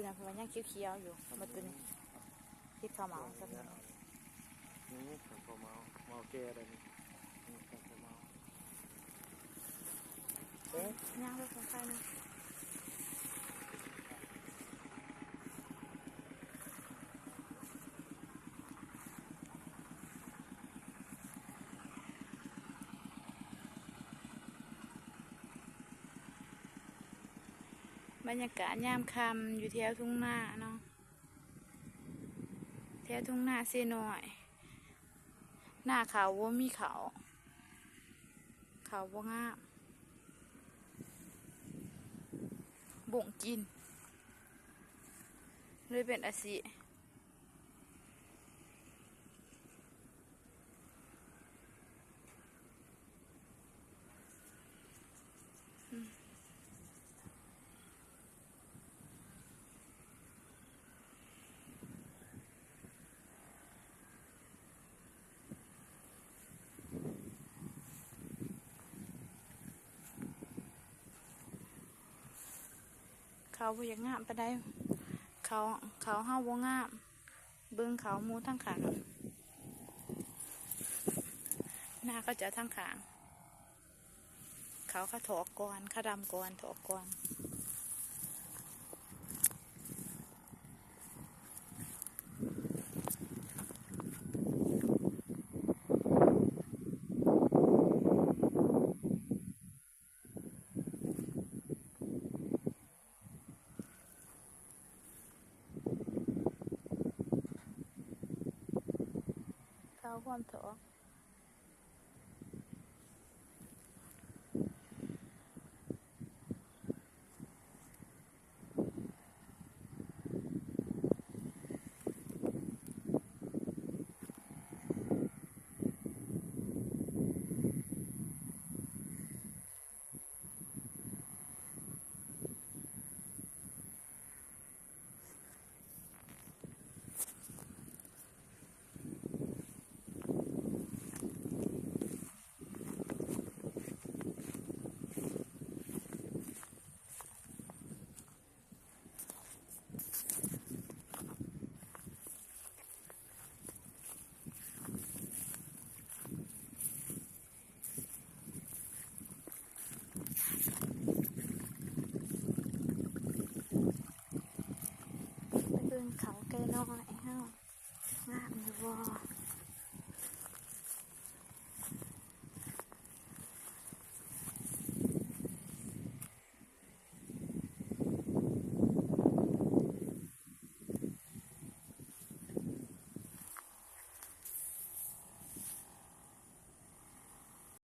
ນະ ເພາະວ່າຍັງຂຽວໆຢູ່ ໝົດຕົວນີ້ ເຮັດເຂົ້າເໝົາຊະ ນີ້ ເຂົ້າເໝົາ ເໝົາແກ່ໄດ້ນີ້ ນີ້ ເຂົ້າເໝົາ ເອີ ຍ່າງໄປຝັ່ງຊ້າຍໜຶ່ງ. ບັນຍາກາດຍາມຄ່ຳຢູ່ແຖວທົ່ງນາເນາະ ແຖວທົ່ງນາເຊນ້ອຍ ນາເຂົ້າບໍ່ມີເຂົ້າ ເຂົ້າບໍ່ງາມ ບົ້ງກິນ ເລີຍເປັນອາຊີ ເຂົາບໍ່ຢາກງາມປານໃດ ເຂົາ ເຂົາເຮົາບໍ່ງາມ ເບິ່ງເຂົາໝູ່ທາງຂ້າງ ນາເຂົາເຈົ້າທາງຂ້າງ ເຂົາ ເຂົາຖອກກ່ອນ ເຂົາດຳກ່ອນ ຖອກກ່ອນ. ເຂົາຄວາມຖອກ. ໄປເບິ່ງເຂົາໄກ່ນ້ອຍ